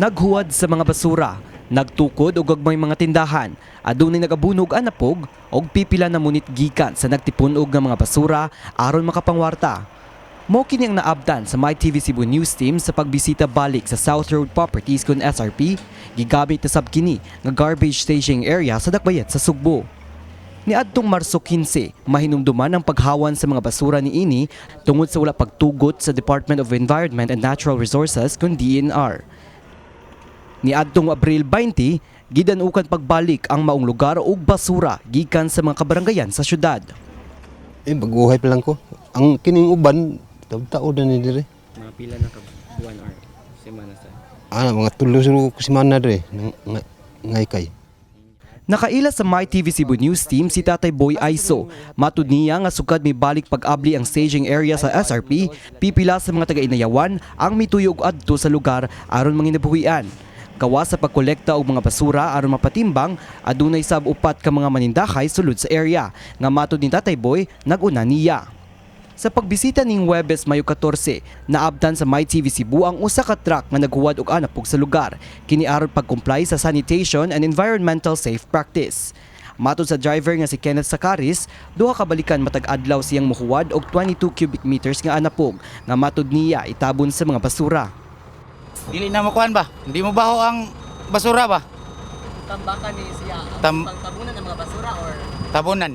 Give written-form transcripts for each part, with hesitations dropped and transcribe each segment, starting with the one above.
Naghuwad sa mga basura, nagtukod og gagmay mga tindahan, adunay nagabunog anapog og pipila na munit gikan sa nagtipun-og nga mga basura aron makapangwarta. Mao kini ang naabtan sa MyTV Cebu News Team sa pagbisita balik sa South Road Properties kun SRP, gigamit na sab kini nga garbage staging area sa Dakbayat sa Sugbo. Niadtong Marso 15, mahinumduman ang paghawan sa mga basura niini tungod sa wala pagtugot sa Department of Environment and Natural Resources kun DENR. Niadtong Abril 20, gidanukan pagbalik ang maong lugar og basura gikan sa mga kabarangayan sa syudad. Eh, baguhay pa lang ko. Ang kining uban, taod na ni dire. Mga pila na ka buwan or semana sa? Ah, mga 3 sa semana dire, ngay kay. Nakaila sa MyTV Cebu News Team si Tatay Boy Aiso. Matud niya nga sukad mibalik pag-abli ang staging area sa SRP, pipila sa mga taga-Inayawan ang mituyo og adto sa lugar aron manginabuhian. Gawas sa pagkolekta og mga basura aron mapatimbang, adunay sab upat ka mga manindakay sulod sa area nga matud ni Tatay Boy nag-una niya. Sa pagbisita ning Huwebes, Mayo 14, naabtan sa MyTV Cebu ang usa ka truck nga naghuwad og anapog sa lugar. Kini aron pag-comply sa sanitation and environmental safe practice. Matod sa driver nga si Kenneth Sakaris, duha ka balikan matag adlaw siyang mohuwad og 22 cubic meters nga anapog nga matud niya itabon sa mga basura. Dili na mo kuan ba? Hindi mo baho ang basura ba? Tambakan ni siya ang pangtabunan ng mga basura or Tabunan.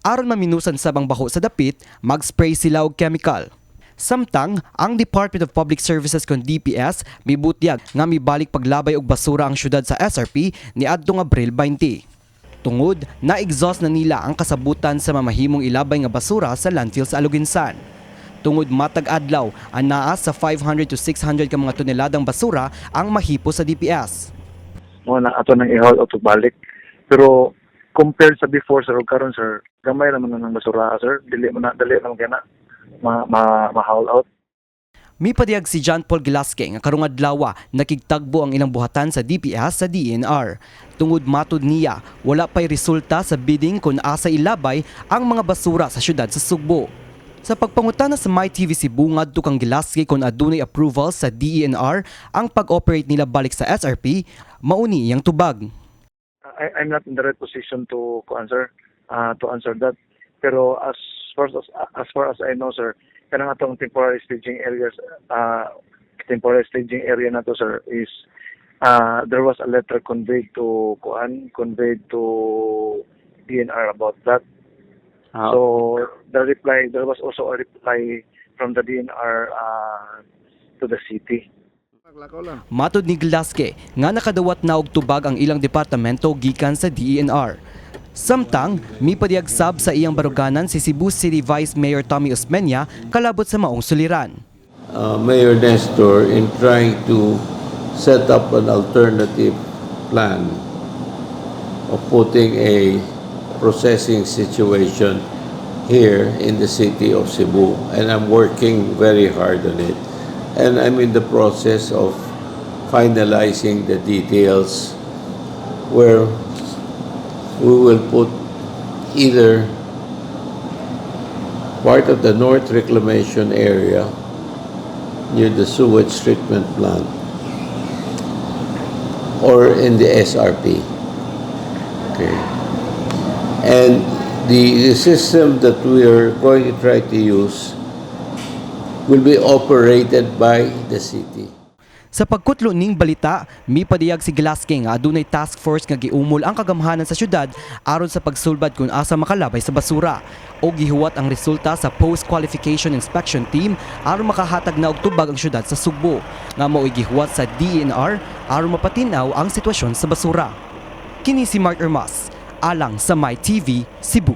Aron maminusan sab ang baho sa dapit, mag-spray sila og chemical. Samtang, ang Department of Public Services kon DPS mibutyag nga mibalik paglabay og basura ang syudad sa SRP niadtong Abril 20. Tungod, na-exhaust na nila ang kasabutan sa mamahimong ilabay nga basura sa landfill sa Aloguinsan. Tungod matag adlaw, anaa sa 500 to 600 ka mga toneladang basura ang mahipo sa DPS. Mo na ato nang i-haul out balik, pero compared sa before, sir, ug karon, sir, gamay naman na ng basura, sir. Dili mo na, dali naman kay na ma, ma, ma-haul out. Mipadayag si John Paul Gilasque nga karong adlaw nakigtagbo ang ilang buhatan sa DPS sa DENR. Tungod matud niya, wala pa'y resulta sa bidding kung asa ilabay ang mga basura sa syudad sa Sugbo. Sa pagpangutana sa MyTV Cebu ngadto kang Gilasque kung adunay approval sa DENR ang pag-operate nila balik sa SRP, mauni iyang tubag. I'm not in the right position to answer that, pero as far as I know, sir, kanang atong temporary staging area na to, sir, is there was a letter conveyed to DENR about that. So there was also a reply from the DENR to the city. Matod ni Gilasque nga nakadawat na og tubag ang ilang departamento gikan sa DENR. Samtang, mipadayag sab sa iyang baruganan si Cebu City Vice Mayor Tommy Osmeña kalabot sa maong suliran. Mayor Nestor in trying to set up an alternative plan of putting a processing situation here in the city of Cebu. And I'm working very hard on it. And I'm in the process of finalizing the details where we will put either part of the North Reclamation area near the sewage treatment plant or in the SRP. Okay. And the system that we are going to try to use will be operated by the city. Sa pagkutlo ning balita, mipadayag si Gilasque nga adunay task force nga giumol ang kagamhanan sa syudad aron sa pagsulbad kung asa makalabay sa basura o gihuwat ang resulta sa post-qualification inspection team aron makahatag na og tubag ang syudad sa Sugbo nga mao'y gihuwat sa DENR aron mapatin-aw ang sitwasyon sa basura. Kini si Mark Ermas, alang sa MyTV Cebu.